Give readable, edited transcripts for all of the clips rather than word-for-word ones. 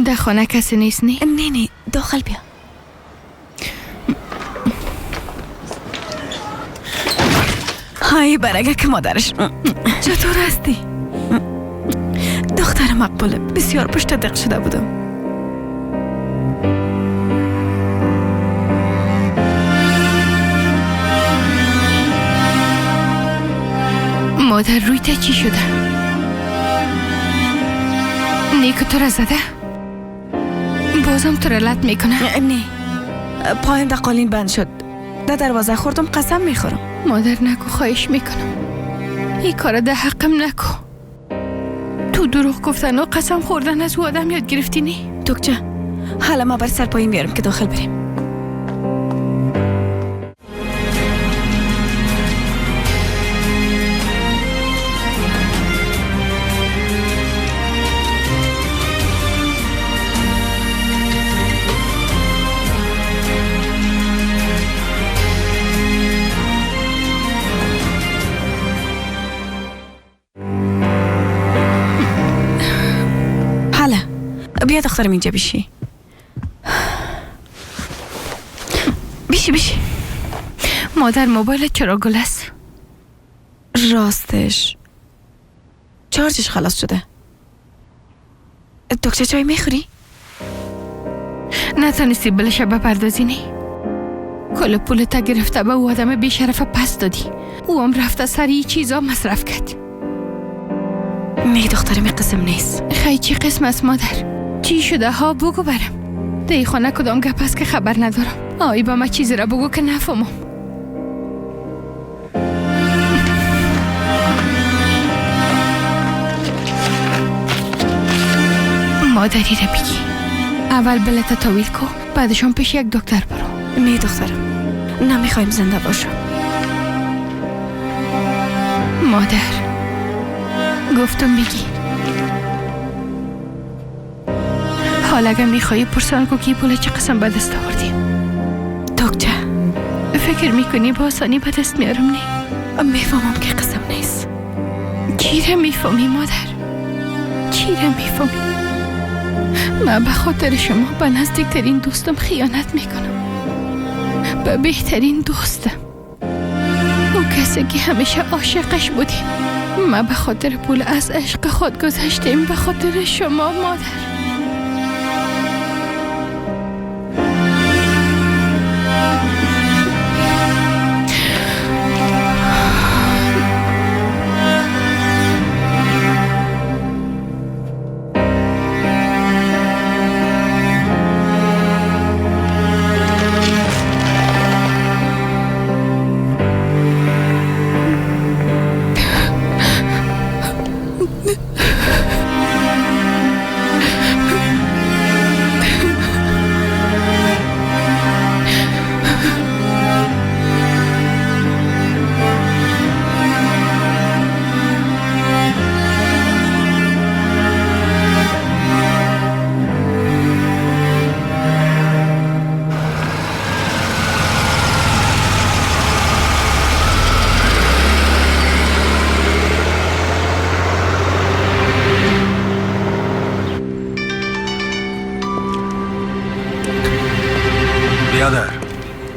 در خانه کسی نیست؟ نه نه نه، داخل بیا. های برگه که مادرش، چطور هستی؟ دختر مقبوله، بسیار پشت دق شده بودم. مادر روی تا چی شده؟ نیکو تو را زده؟ بازم تو را لط میکنه؟ نه، پایم در قالین بند شد، در دروازه خوردم، قسم میخورم. مادر نکو، خواهش میکنم این کار در حقم نکو. تو دروغ گفتن و قسم خوردن از او آدم یاد گرفتی نی؟ دکچه حالا ما بر سر پایین میارم که داخل بریم. بیا دخترم اینجا بشی. بشی بشی. مادر موبایل چرا گل است؟ راستش چارجش خلاص شده. دکتر چای میخوری؟ نتونستی بلش بپردازی نی؟ کل پول تا گرفته به او آدم بیشرف پس دادی. او هم رفته سری چیزا مصرف کرد. نه دخترم قسم نیست. خیلی چی قسم است مادر؟ چی شده ها بگو برم. در خانه کدام گپ است که خبر ندارم. آی با ما چیزی را بگو که نفهمم. مادری را بگی اول بلت تاویل کو، بعدشان پیش یک دکتر برو. نه دخترم، نمیخوایم زنده باشم. مادر گفتم بگی. حالا اگه میخوایی پرسان کو که پول چه قسم به دست آوردیم. دکتر فکر میکنی با آسانی به دست میارم؟ نه میفهمم که قسم نیست. چی را میفهمی مادر؟ چی را میفهمی؟ من به خاطر شما به نزدیکترین دوستم خیانت میکنم، به بهترین دوستم، او کسی که همیشه عاشقش بودیم. من به خاطر پول از عشق خود گذشتیم، به خاطر شما مادر.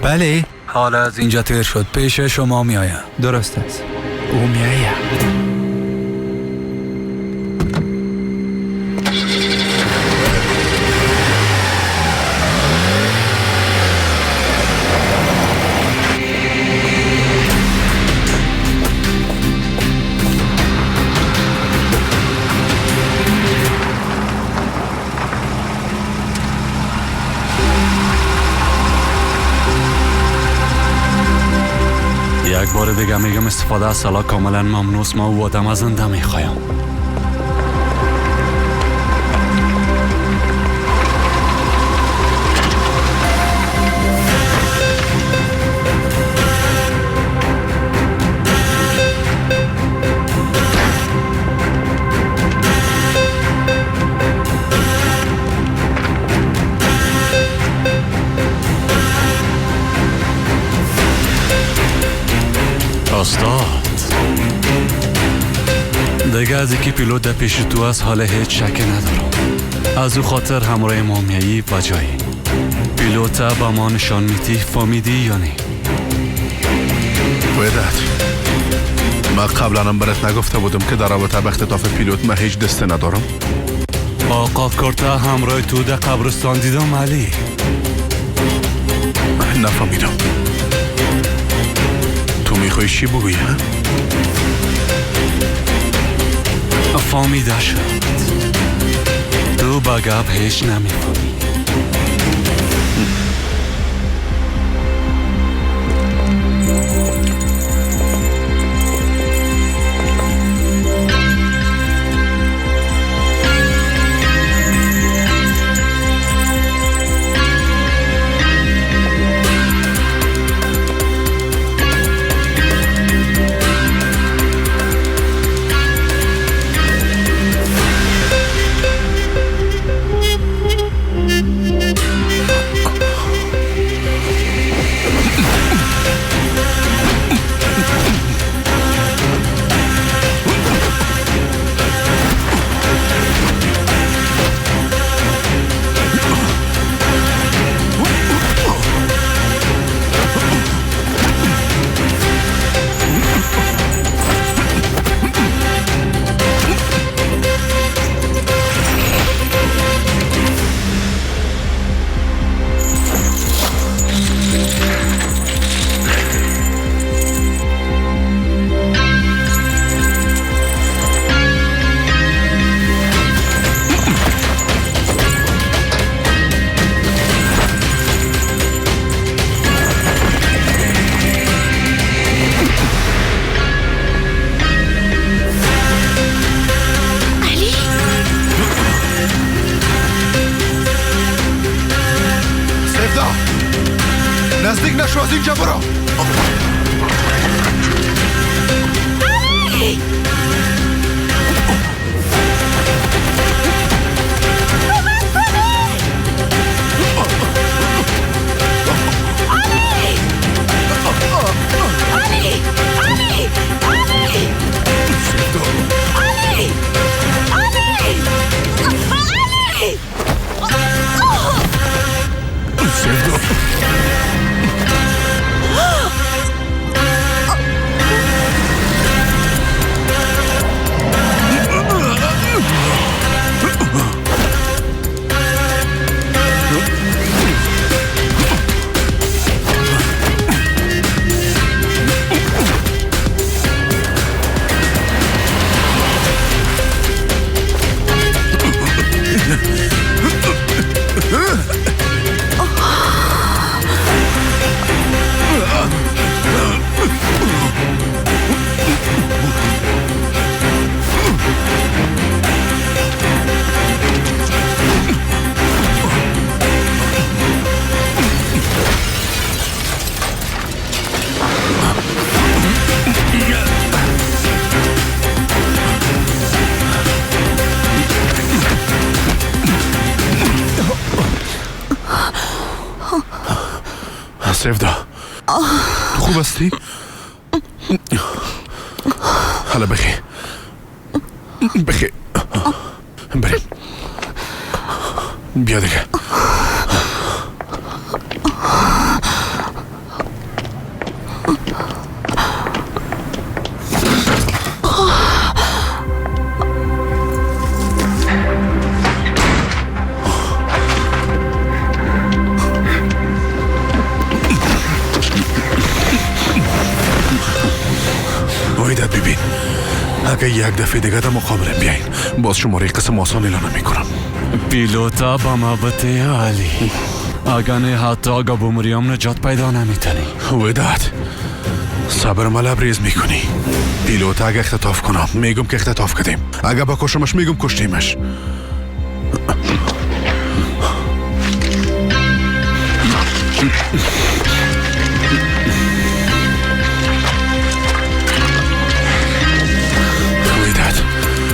بله، حالا از اینجا تیر شد، پیش شما می آیم. درست است، او می آیم. یک بار دیگه میگم استفاده از سلاح کاملا ممنوع است. ما او آدم از زنده میخوایم. استاد دیگه دیگه از اینکه پیلوت در پیش تو است حال هیچ شک ندارم. از او خاطر همراه ما میایی و جایی پیلوت به ما نشان میدی، فهمیدی یا نه؟ وداد، من قبلا هم برات نگفته بودم که در رابطه با اختطاف پیلوت من هیچ دسته ندارم؟ آقا کرتا همراه تو در قبرستان دیدم علی. نفهمیدم تو میخوای چی بگویی؟ فهمیده شد تو با گپ هیچ نمیفهمی. نزدیک نشو، از اینجا برو. علی! کمک کنید! علی! علی! علی! علی! علی! علی! علی! سفدا، سفدا، تو خوب هستی؟ حالا بخی بخی بریم، بیا دیگه. ببین، اگه یک دفعه دیگه در مقابله بیاین باز شماره قسم آسان اعلان میکنم. پیلوتا با ما بته علی، اگه نه حتی اگه بمریم نجات پیدا نمیتنی. وداد، صبر ما لبریز میکنی. پیلوتا اگه اختطاف کنم میگم که اختطاف کردیم، اگه بکشمش میگم کشتیمش.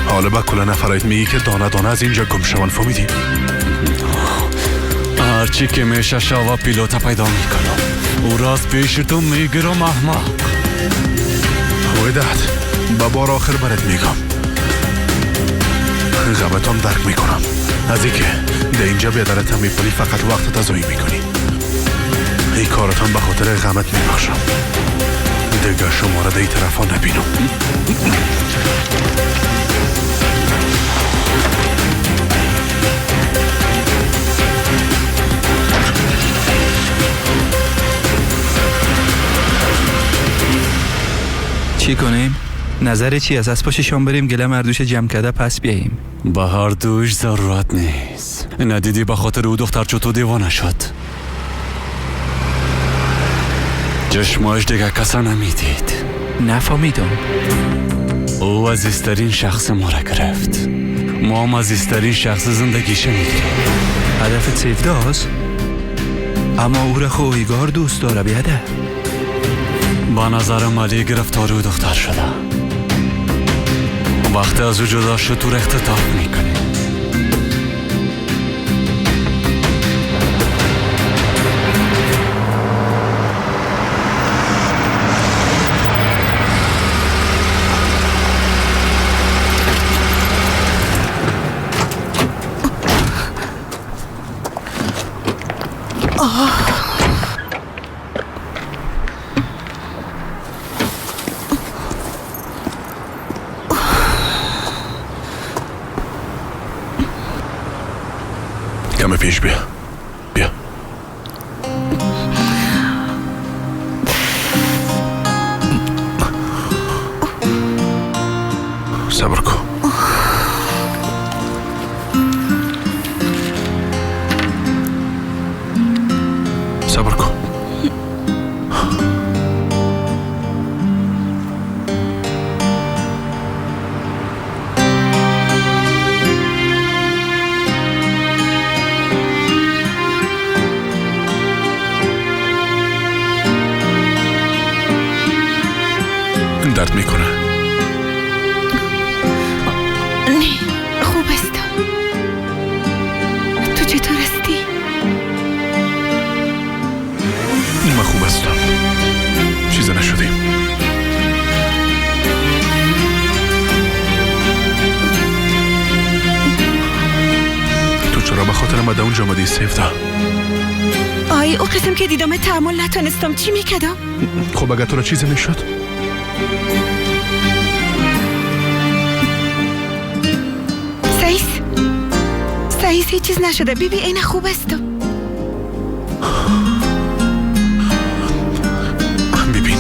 حالا با کل نفرایت میگی که دانه دانه از اینجا گم شوان، فهمیدی؟ هرچی که میشه شوا پیلوتا پیدا میکنم، او را از پیش تو میگیرم احمق. وداد، با بار آخر برات میگم غمتم درک میکنم. از اینکه در اینجا بیادرتم میپلی فقط وقت تضایع میکنی. ای کارتان به خاطر غمت میبخشم. دیگه شما را در این طرفا نبینم. چی کنیم؟ نظر چی است؟ از پششان بریم گله مردوش جمع کرده پس بیاییم. به هر دوش ضرورت نیست. ندیدی به خاطر او دختر چطور دیوانه شد؟ چشماش دیگه کسا نمیدید. نفهمیدم. او عزیزترین شخص ما را گرفت. ما هم عزیزترین شخص زندگیش میگیریم. هدفت سیفداست؟ اما او را خویگار دوست داره بیاده. با نظرم علی گرفتار او دختر شده. وقتی از او جدا شد تو را اختطاف میکنه. کم پیش بیا. بیا. صبر کن. صبر کن. درد میکنه؟ نه خوب هستم. تو چطور هستی؟ من خوب هستم. چیز نشدیم. تو چرا به خاطر من اونجا آمدی سیفدا؟ آی او قسم که دیدم تحمل نتونستم. چی میکردم؟ خب اگر تو را چیزی میشد؟ سعیس هیچ چیز نشده. بیبی این خوب است. ببین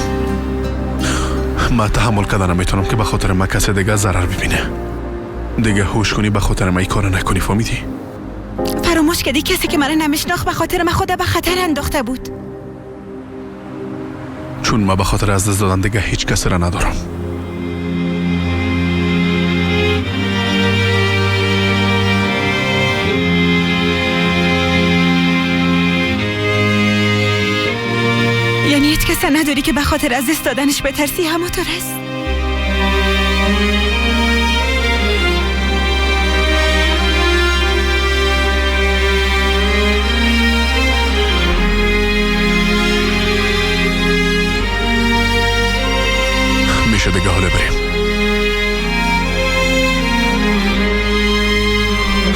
من تحمل کردن نمیتونم که به خاطر من کسی دیگه ضرر ببینه. دیگه هوش کنی به خاطر من این کارو نکنی. فهمیدی؟ فراموش کردی کسی که من نمیشناخت به خاطر من خود به خطر انداخته بود. چون من به خاطر از دست دادن دیگه هیچ کسی را ندارم. یعنی هیچ کس نداری که به خاطر از دست دادنش بترسی؟ همونطور است. میشه دیگه حالا بریم.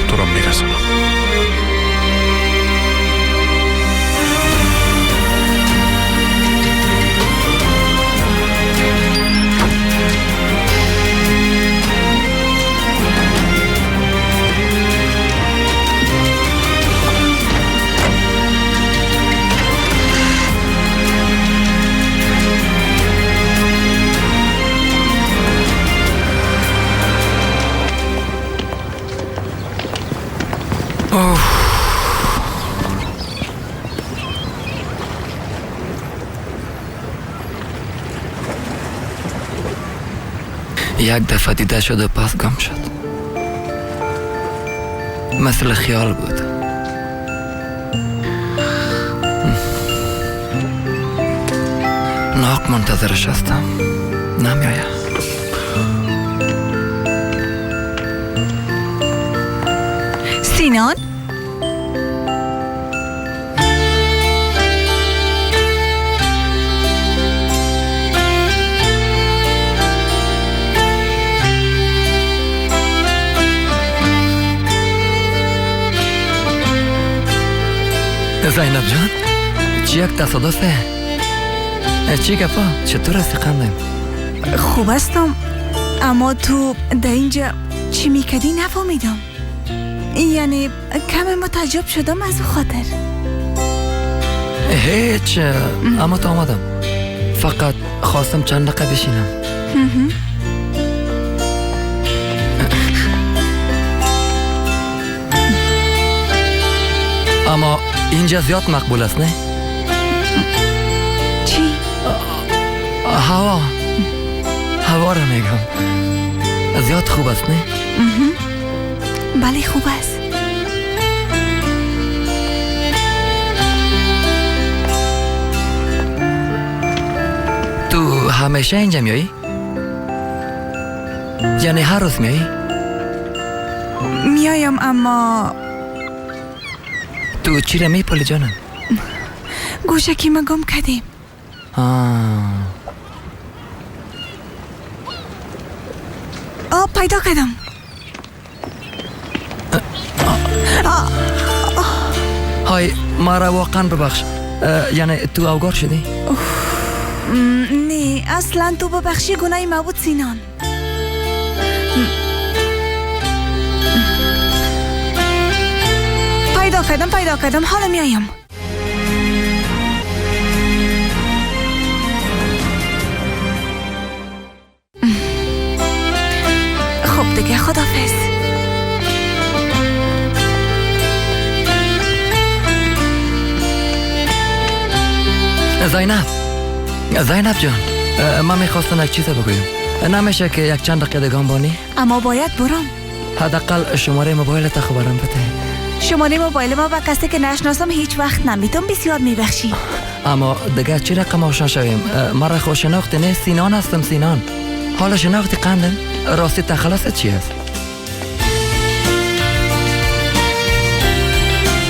تو را میرسونم. یک دفعه دیده شد و پس گم شد. مثل خیال بود. ناق منتظرش هستم. نمیآید. سینان؟ زینب جان، چی یک تصادفه؟ چی گپا؟ چطور هستی قندم؟ خوب هستم، اما تو در اینجا چی میکردی نفهمیدم. یعنی کم متعجب شدم از او خاطر. هیچ، اما تو آمدم فقط خواستم چند دقیقه بشینم. اما اینجا زیاد مقبول است نه؟ چی؟ هوا، هوا را میگم زیاد خوب است نه؟ بله خوب است. تو همیشه اینجا میایی؟ یعنی هر روز میایی؟ میایم، اما تو چی را میپالی جانم؟ گوشکی ما گم کردیم. آه پیدا کردم. های ما را واقعا ببخش. یعنی تو اوگار شدی؟ نه اصلا تو ببخشی، گناه ما بود سینان. پیدا کردم، حالا میایم. خب دیگه خدافظ. زینب جان، من میخواستم یک چیز بگویم. نمیشه که یک چند دقیقه دگان بانی؟ اما باید برم. حداقل شماره موبایلت خبرم بده. شماره موبایل ما با کسی که نشناسم هیچ وقت نمیتونم. بسیار میبخشی. اما دیگه چی رقم آشنا شویم؟ مرا خو شناختی نه؟ سینان هستم، سینان. حالا شناختی قندم؟ راستی تخلصت چی است؟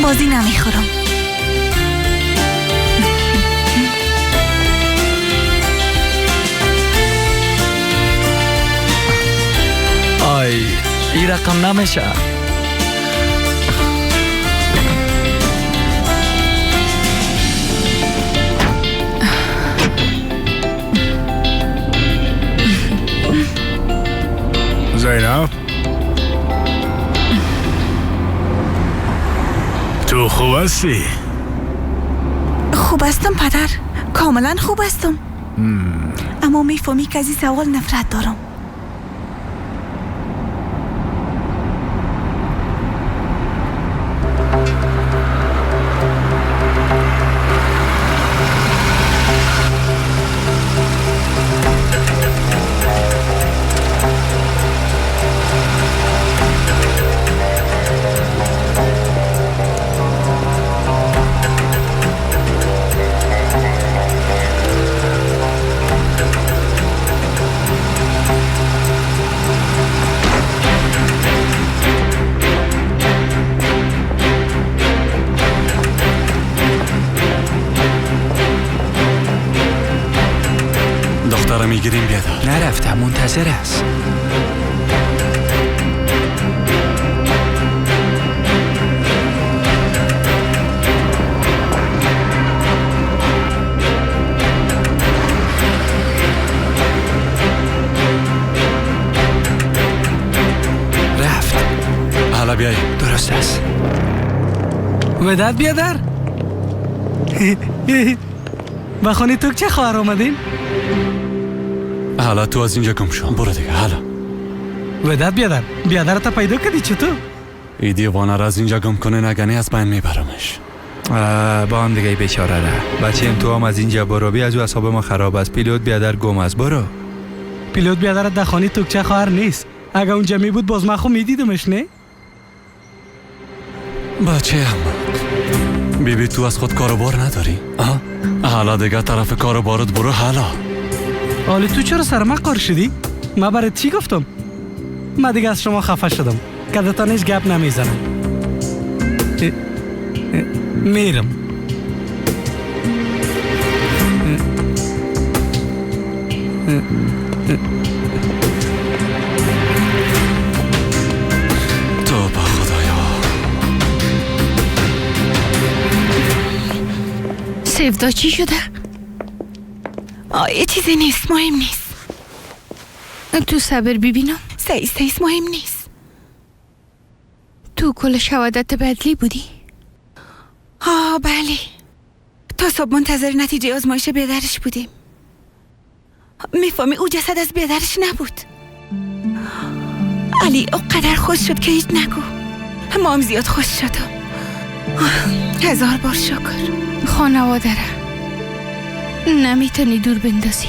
بازی نمیخورم. آی این رقم نمیشه. زینب تو خوب هستی؟ خوب هستم پدر، کاملا خوب هستم. اما میفهمی که از این سوال نفرت دارم. میگیریم بیادر. نرفتم، منتظر است. رفت. حالا بیایی. درست است. وداد بیادر. با خانه تو چه خواهر آمدین؟ حالا تو از اینجا گم شو، برو دیگه. حالا وداد بیادر، بیادر تا پیدا کردی چطور؟ ای دیوانه را از اینجا گم کنه نگنی از بین میبرمش. با هم دیگه بیچاره را. بچه‌م تو هم از اینجا برو، بی از او اعصاب ما خراب است. پیلوت بیادر گم است، برو. پیلوت بیادر در خانه توکچه خواهر نیست. اگه اونجا می بود باز من خو میدیدمش. نه بچه احمق، بی بی تو از خود کاروبار نداری؟ حالا دیگه طرف کاروبارت برو. حالا حالا تو چرا سر من قار شدی؟ من برای چی گفتم؟ من دیگه از شما خفه شدم که دتان هیچ گپ نمیزنم. میرم. توبه خدایا. سیفدا چی شده؟ آه چیزی نیست، مهم نیست. تو صبر ببینم. سیس مهم نیست. تو کل شهادت بدلی بودی؟ آه بله، تا صبح منتظر نتیجه آزمایش بیادرش بودیم. میفهمی او جسد از بیادرش نبود. علی اونقدر خوش شد که هیچ نگو. ما هم زیاد خوش شدم. هزار بار شکر. خانواده را نمیتونی دور بندازی،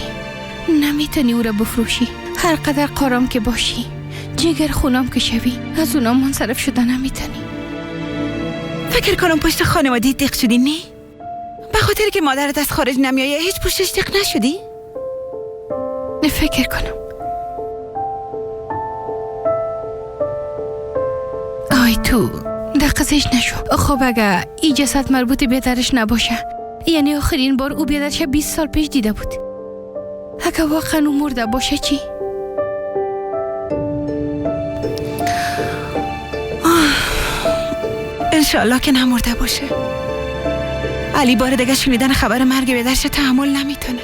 نمیتونی او را بفروشی. هر قدر قارام که باشی، جگر خونام که شوی، از اونا منصرف شده نمیتونی. فکر کنم پشت خانواده دق شدی، نه؟ به خاطر که مادرت از خارج نمیایه هیچ پشتش دق نشدی؟ فکر کنم. آی تو دقیقش نشو. خب اگه ای جسد مربوط به درش نباشه، یعنی آخرین بار او بیادرش 20 سال پیش دیده بود. اگه واقعا او مرده باشه چی؟ انشالله که نمرده باشه. علی بار دیگه شنیدن خبر مرگ بیادرش تحمل نمیتونه.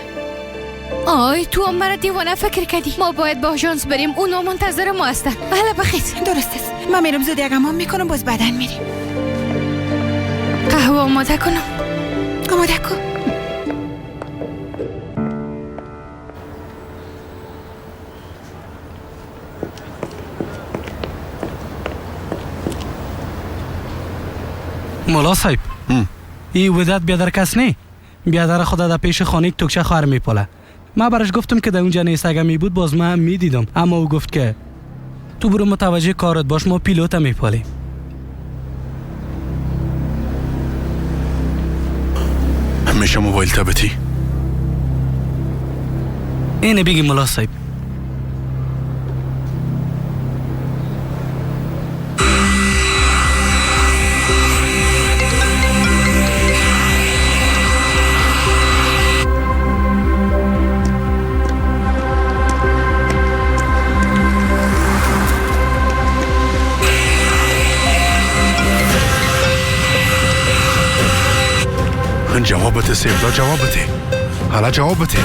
آی تو هم مرا دیوانه فکر کردی. ما باید با آژانس بریم، اونا منتظر ما هستن. بله بخیر. درست است، من میرم زود اقامام میکنم، باز بعدن میریم. قهوه آماده کنم؟ آماده کن. مولا صاحب، این ودت بیادر کس نی، بیادر خدا در پیش خانه توکچه خواهر میپاله. من برش گفتم که در اونجا نیست، اگه می بود باز من میدیدم، اما او گفت که تو برو متوجه کارت باش، ما پیلوت میپالیم. میشه موبایل تبتی؟ اینه بگی مولا صاحب. جواب بده سیفدا، جواب بده. حالا جواب بده.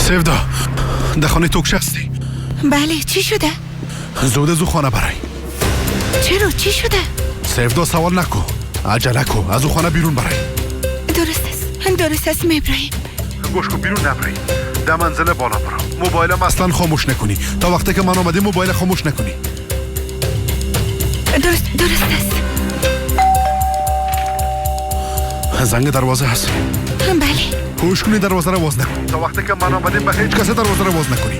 سیفدا، در خانه توکش هستی؟ بله، چی شده؟ زود از او خانه برای. چرا؟ چی شده؟ سیفدا سوال نکن، عجله کن، از او خانه بیرون برای. درست است، درست است میبریم. گوش کن، بیرون نبری، در منزل بالا برو. موبایلم اصلا خاموش نکنی تا وقتی که من آمدیم. موبایل خاموش نکنی. درست است. زنگ دروازه هست؟ بله. کوش کنی دروازه را باز نکنی تا وقتی که من آمدیم. به هیچ کس دروازه را باز نکنی.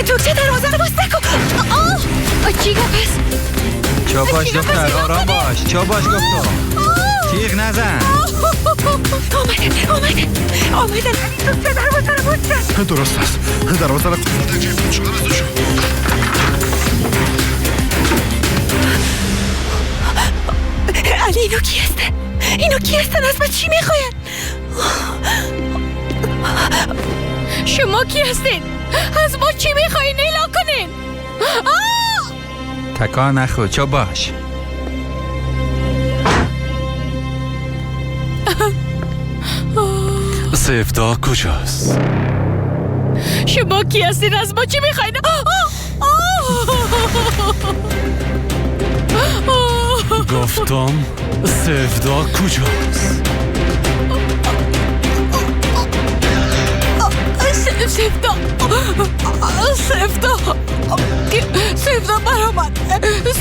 تو چه دروازه را باز نکن. آه چی گفت؟ چا باش دختر، آرام باش. چا باش گفتم، تیغ نزن. آمدن آمدن. تو چه دروازه را باز کن. درست است، دروازه را قفل شده. علی اینا کی هستن؟ اینا کی هستن؟ از من چی میخواین؟ شما کی هستین؟ از ما چی میخواین؟ اعلام کنین. تکان نخور، چا باش. سیفدا کجاست؟ شما کی هستین؟ از ما چی میخواین؟ گفتم سیفدا کجاست؟ سیفدا، سیفدا، سیفدا برآمد.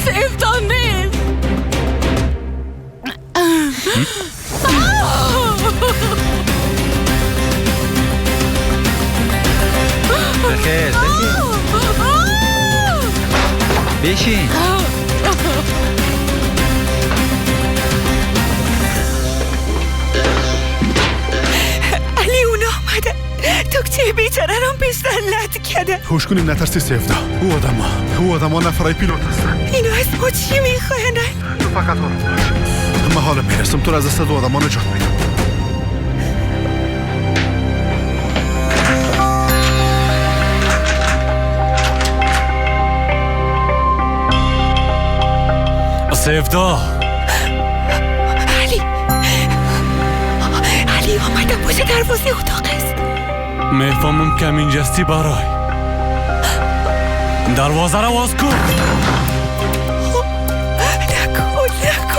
سیفدا نیست. بخیر بخیر، بشین. توکچه بیچاره رام پیشتر لط کرده. هوش کنیم نترسی سیفدا. او آدم ها نفرای پیلوت هستن. اینو از ما چی میخواهن؟ تو فقط آرام باش. من حالا میرسم تو رو از دست دو آدم ها نجات میدم. سیفدا، علی علی آمدم پشت دروازه اتاق است. میفهمم که اینجاستی. برای دروازه را باز کن. نکن نکن.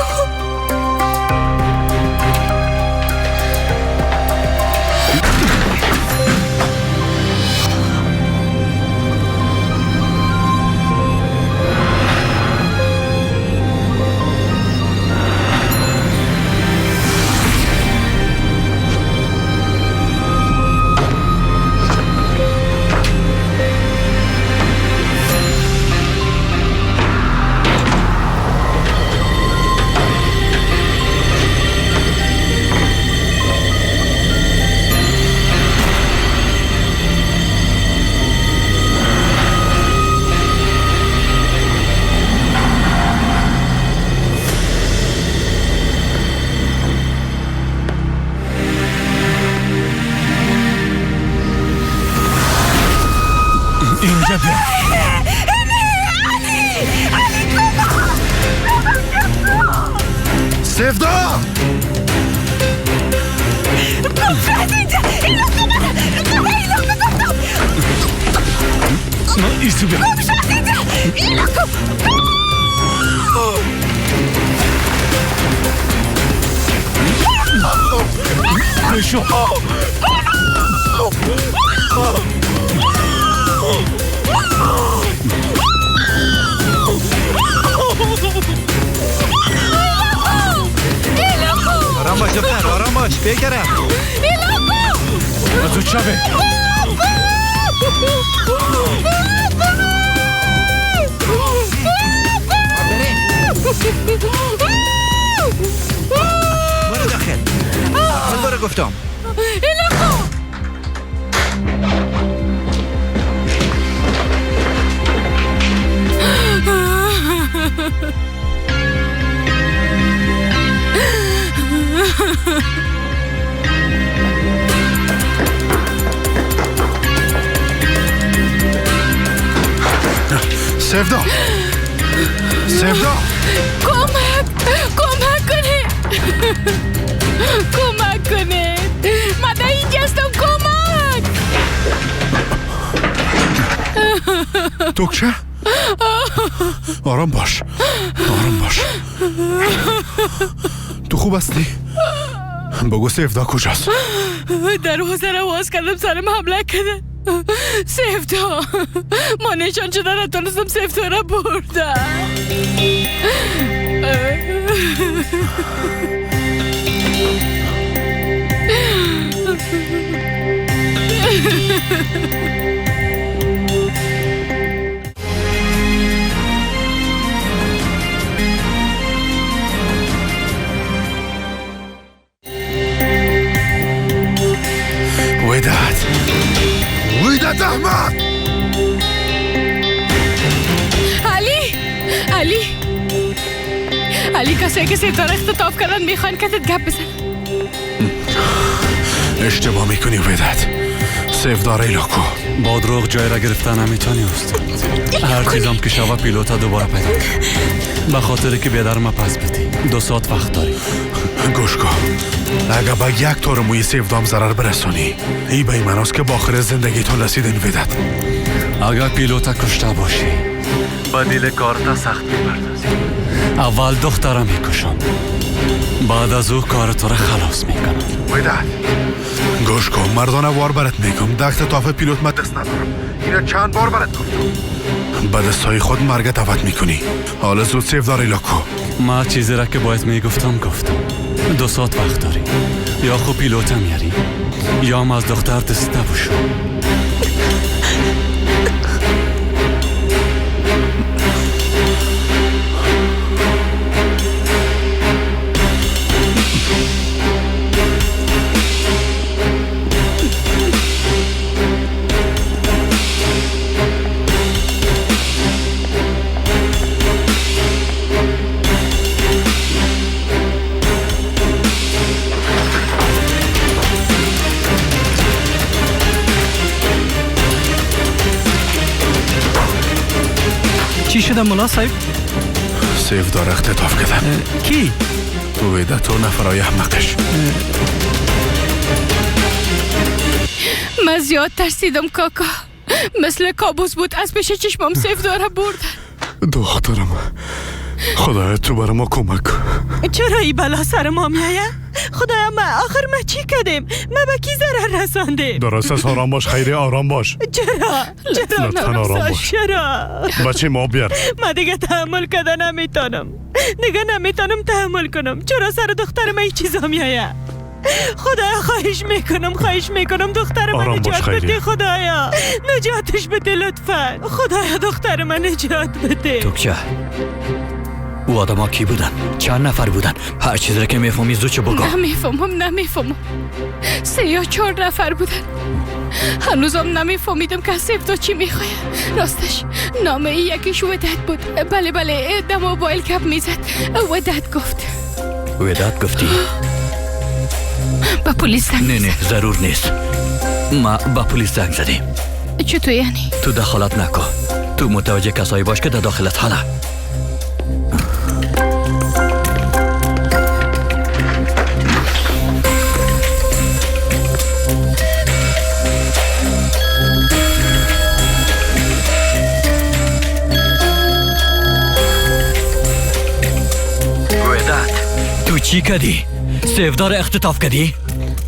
اینجا بیا. سیفدا، ایسو بیا. بشو. آرام باش دختر، آرام باش. بگرم از چپه. برو داخل. برو گفتم. سیفدا، سیفدا، کمک کمک کنه، کمک کنه. من در اینجا هستم. کمک. توکچه، آرام باش، آرام باش. تو خوب هستی؟ بگو سیفدا کجاست؟ دروازه را باز کردم سرم حمله کرده. سیفدا، ما نشان شده نتونستم سیفدا را بردم. وداد، وداد احمد. علی علی علی، کسایی که سیفدا را اختطاف کردن میخوان کتت گپ بزن. اشتباه میکنی وداد. سیفدا را کو. با دروغ جای را گرفتن نمیتونی استاد. هر چیزم که شوه پیلوتا دوباره پیدا کن. به خاطر که بیادر ما پس بدی 2 ساعت وقت داری. گوش کن، اگه با یک تار موی سیفدام ضرر برسانی، ای به این معناست که با آخر زندگیتان رسیدین وداد. اگر پیلوتا کشته باشی با دل کارتا سخت میپردازی. اول دخترم میکشم، بعد از او کار تو را خلاص میکنم. وداد گوش کن، مردانه وار برات میگم، دخت تافه پیلوت من دست ندارم. اینو چند بار برات گفتم. به دستای خود مرگ دعوت میکنی. حالا زود سیفدا را کو. ما چیزی را که باید میگفتم گفتم. 2 ساعت وقت داری. یا خو پیلوت میاری یا هم از دختر دست نبوشم. چی شده ملا صاحب؟ سیفدا اختطاف کردن. کی؟ ویدت و نفرای احمقش. من زیاد ترسیدم کاکا، مثل کابوس بود از پیش چشمام سیفدا را بردن. دخترم، خدایا تو برای ما کمک کن. چرا ای بلا سر ما میایه؟ خدایا ما آخر ما چی کردیم؟ ما به کی ضرر رساندیم؟ درست است، آرام باش خیری، آرام باش. چرا؟ چرا لطفاً آرام باش. چرا؟ بچه ما بیار. ما دیگه تحمل کردن نمیتونم، دیگه نمیتونم تحمل کنم. چرا سر دختر ما این چیزا میایه؟ خدایا خواهش میکنم، خواهش میکنم دختر من نجات بده. خدایا نجاتش بده لطفا. خدایا دختر من نجات بده. توکچه، او آدم ها کی بودن؟ چند نفر بودن؟ هر چیزی را که میفهمی زود چه بگو. نمیفهمم، نمیفهمم. 3 یا 4 نفر بودن. هنوزم نمیفهمیدم که سیفدا چی میخواه. راستش نام یکیش وداد بود. بله بله، در موبایل کپ میزد. وداد گفت. وداد گفتی؟ با پلیس زنگ. نه نه ضرور نیست. ما با پلیس زنگ زدیم. چطور یعنی؟ تو دخالت نکن. تو متوجه کسایی باش که در داخلت حالا. وداد، تو چی کردی؟ سیفدا را اختطاف کردی؟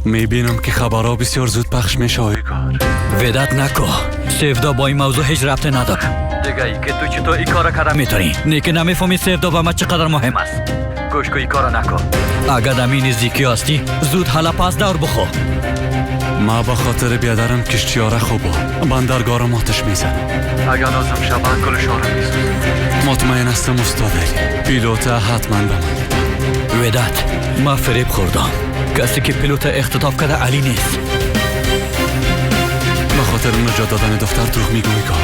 میبینم که خبرها بسیار زود پخش میشه. کار وداد نکو، سیفدا با این موضوع هیچ ربطی نداره. دیگه ای که تو چطور این کار کرده میتونی؟ نه که نمیفهمی سیفدا با ما چقدر مهم است. گوش کو، این کار نکن. اگر دمی نزدیکی هستی زود حالا پس دور بخو. ما به خاطر بیادرم کشتیاره خوبا بندرگاه را آتش میزنم. اگر لازم شود کلشان را میسوزم. مطمئن هستم استاد علی پیلوت حتما به من میده. وداد، ما فریب خوردم. کسی که پیلوت اختطاف کرده علی نیست. به خاطر نجات دادن دختر دروغ میگویی کار.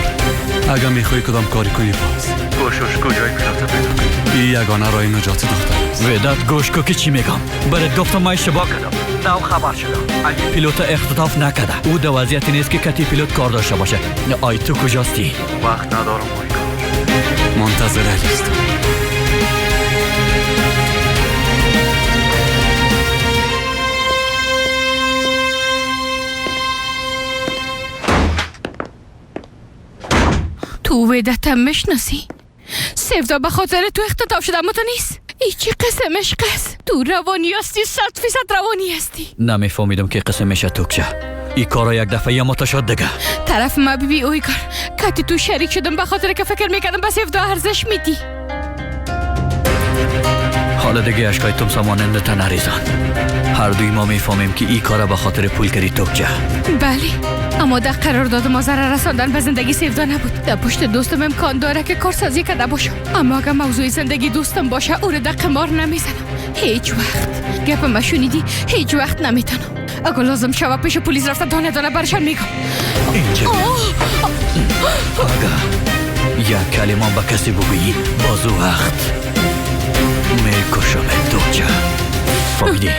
اگر میخوای کدام کاری کنی باز کوشش کجای پیلوت پیدا کنی. این یگانه راه نجات دختر است. وداد گوش کو که چی میگم. برات گفتم ما اشتباه کردم. نو خبر شدم علی پیلوت اختطاف نکرده. او در وضعیتی نیست که کتی پیلوت کار داشته باشه. آی تو کجاستی؟ وقت ندارم کار. منتظر علی هستم. تو ودادم میشناسی؟ سیفدا به خاطر تو اختطاف شده، اما تو نیست. ای چی قسم عشق است. تو روانی هستی، 100% روانی هستی. نمیفهمیدم که قسم میشه توکچه. ای کارا یک دفعه یا متشد دیگه. طرف ما بی اوی کار کتی تو شریک شدم به خاطر که فکر میکردم به سیفدا ارزش میدی. حالا دیگه اشکای تمسا مانند تا نریزان. هر دوی ما میفهمیم که ای کارا به خاطر پول کردی توکچه. بله، اما در قرارداد ما ضرر رساندن به زندگی سیفدا نبود. در پشت دوستم امکان داره که کارسازی کرده باشم، اما اگر موضوع زندگی دوستم باشه او را در قمار نمیزنم هیچ وقت. گپ ما شنیدی؟ هیچ وقت نمیتونم. اگر لازم شوه پیش پلیس رفته دانه دانه برشان میگم. اینجا اگر یک کلمه به کسی بگویی بازو وقت میکشم توکچه. فهمیدی؟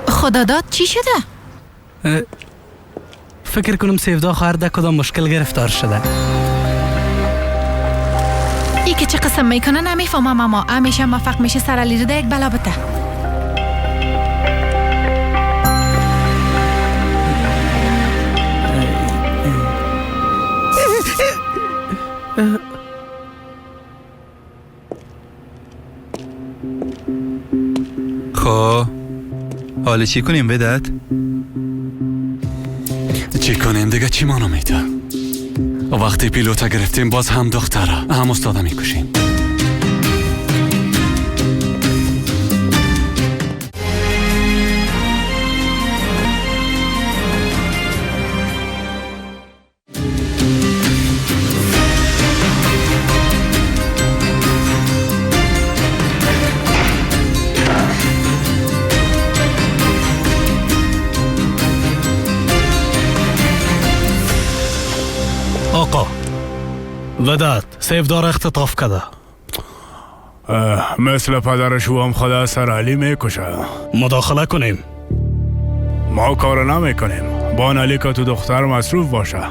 خداداد چی شده؟ فکر کنم سیفدا خواهر در کدام مشکل گرفتار شده. ای که چه قسم میکنه نمیفهمم، اما همیشه موفق میشه سر علی یک بلا بده. خب حالا چی کنیم وداد؟ چی کنیم دیگه؟ چی مانو میده؟ وقتی پیلوتا گرفتیم باز هم دختره هم استاده میکشیم. آقا، وداد سیفدار اختطاف کرده. مثل پدرش او هم خدا سر علی میکشه. مداخله کنیم. ما کار نمیکنیم. بان علی که تو دختر مصروف باشه.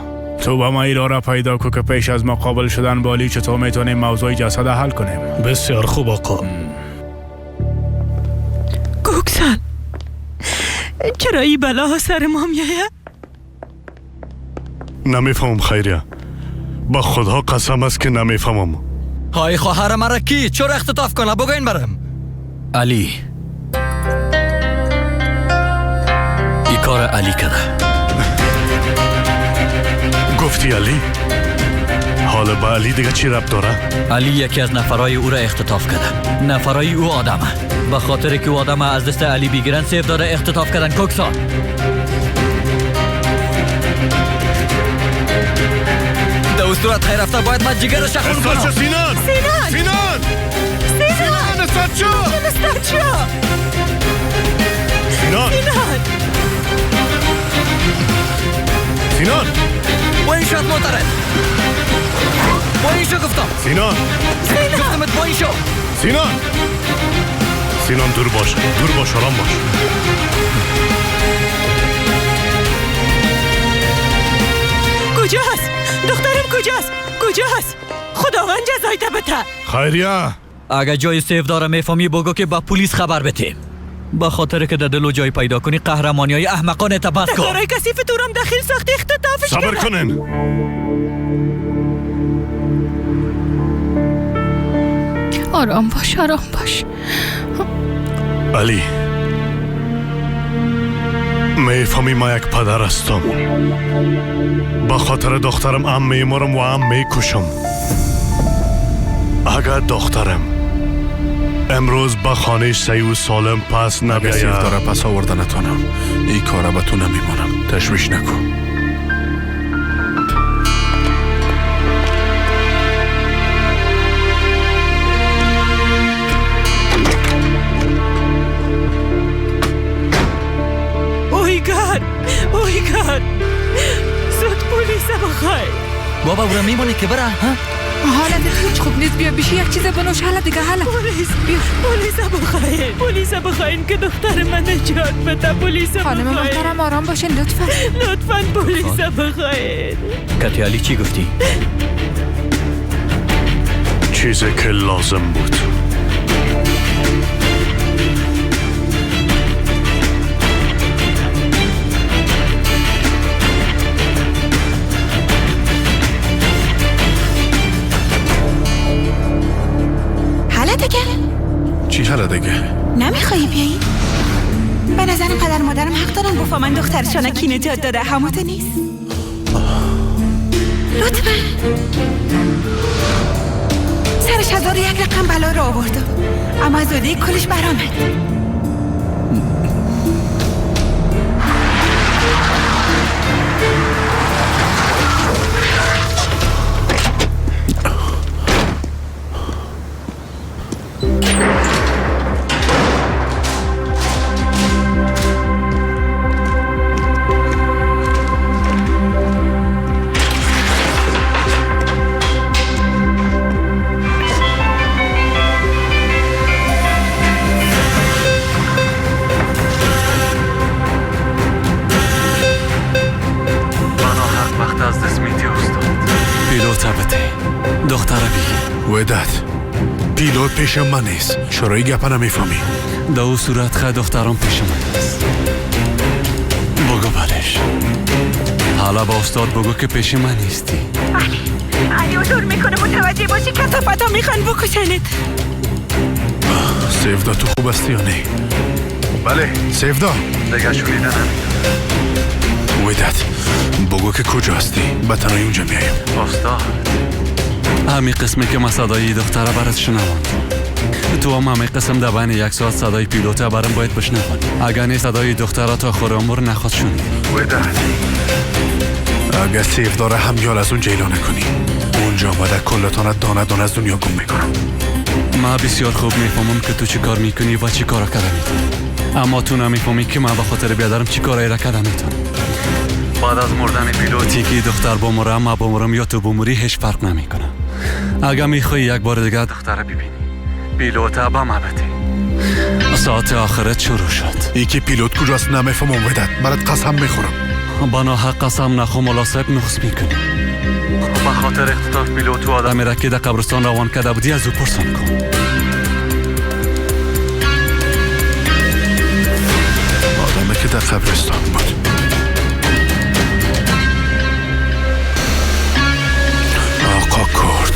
تو با ما ایرا را پیدا کو که پیش از مقابل شدن با علی چطور میتونیم موضوع جسد حل کنیم. بسیار خوب آقا. کوکسل، چرا این بلا سر ما میایه؟ نمیفهمم خیریه، با خدا قسم است که نمیفهمم. های خواهر مرا کی چرا اختطاف کنه؟ بگوین برم. علی، این کار علی کرده. گفتی علی؟ حالا با علی دیگه چی ربط داره؟ علی یکی از نفرای او را اختطاف کرده. نفرای او آدمه. به خاطر که او آدم از دست علی بگیرن سیف داره اختطاف کردن. کوکسان در صورت خیر رفته باید من جگرش خون کنم. سینان! سینان! سینان! سینان! استاد استاد سینان! سینان! سینان! با این شد معترض. با این شو گفتم. سینان! گفتمت با این شو. سینان! سینان دور باش، دور باش، آرام باش. کجاست؟ دخترم کجاست؟ کجاست؟ خداوند جزایت بده. خیریه، اگه جای سیف داره میفهمی بگو که با پلیس خبر بده. با خاطر که در دلو جای پیدا کنی قهرمانی های احمقانه تا بس کن. کارای کثیف تورم دخیل ساختی اختطافش. صبر کنین. آرام باش، آرام باش. علی، میفهمی ما یک پدر هستم. با خاطر دخترم هم میمرم و هم میکشم. اگر دخترم امروز به خانه سیو و سالم پس نبیاید، اگر داره پس آورده نتانم، این کاره به تو نمیمانم. تشویش نکن. اوی گاد، زود پلیس بخوای. بابا او را میمونه که بره. ها؟ حالت هیچ خوب نیست. بیا بیشی یک چیز بنوش. حالا دیگه، حالا پلیس بیا. پلیس بخواین، پلیس بخواین که دختر من نجات بده. پلیس بخواین. خانم محترم آرام باشین لطفا. لطفا پلیس بخواین. کتی علی چی گفتی؟ چیزی که لازم بود. چی حالا دیگه؟ نمیخوایی بیایی؟ به نظرم پدر مادرم حق دارن گفت من دخترشان کی نجات داده. هموت نیست. لطفا. سرش 1001 رقم بلا رو آوردم، اما از عهده کلش برآمد. پیلوت پیش من نیست. چرا این گپا نمیفهمی؟ در او صورت خواهد دخترم پیش من است. بگو برش. حالا با استاد بگو که پیش من نیستی. علی، علی اطور میکنه متوجه باشی کثافت ها میخوان بکشنت. سیفدا تو خوب هستی یا نه؟ بله سیفدا. دیگه شنیده نمیدونم. وداد بگو که کجا هستی؟ به تنهایی اونجا میایم. استاد همین قسمی که من صدای دختره برات شنوم، تو هم همین قسم در بین یک ساعت صدای پیلوت برام باید بشنوانی. اگر نه صدای دختره تا آخر عمر نخواد شنید. وداد اگر سیف داره هم یال از اون جیلا نکنی، اونجا آمده کلتان دانه دانه از دنیا گم میکنم. من بسیار خوب میفهمم که تو چی کار میکنی و چی کارا کرده میتونی، اما تو نمیفهمی که من به خاطر بیادرم چی کارایی را کرده میتونم. بعد از مردن پیلوتی که دختر بمرم ما بمرم یا تو بمری هیچ فرق نمیکنه. اگه میخوای یک بار دیگه دختر ببینی پیلوت به ما بده. ساعت آخرت شروع شد. یکی پیلوت کجاست نمیفهمم وداد. برات قسم میخورم. بنا حق قسم نخو ملاسب نقص میکنی. به خاطر اختطاف پیلوت و آدمی را که در قبرستان روان کرده بودی از او پرسان کن. آدمی که در قبرستان بود. آقا کرد.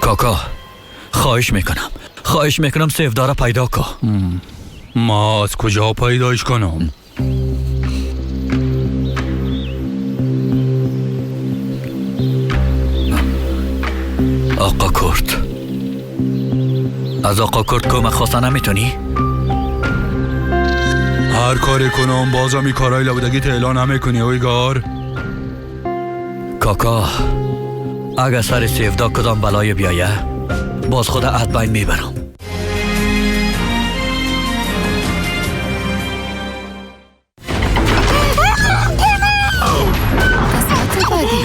کاکا خواهش میکنم سیفدارا پیدا کن. ما از کجا پیدایش کنم؟ آقا کرد، از آقا کرد کمک خواستن نمیتونی؟ هر کاری کنم بازم این کارهای لابودگی اعلان نمیکنی اویگار. کاکا اگر سر سیفدا کدام بلای بیایه باز خود عد بین میبرم.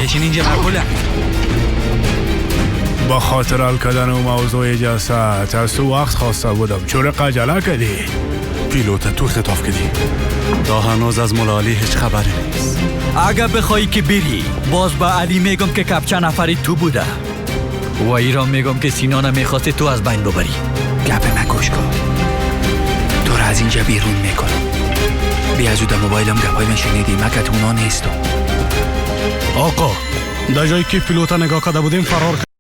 بشین اینجا مقبوله. با خاطر حل کردن و موضوع جلسه از تو وقت خواسته بودم. چرا عجله کردی؟ پیلوت تو اختطاف کردی. تا هنوز از ملالی هیچ خبری نیست. اگر بخوایی که بری باز به علی میگم که کپچه نفری تو بوده و ایران میگم که سینا نمیخواستی تو از بین ببری. گپ مگوش کن. تو را از اینجا بیرون میکنم. بیا از او در موبایلم گپای من شنیدی مکت اونا نیستم. آقا در جایی که پیلوتا نگاه کرده بودیم فرار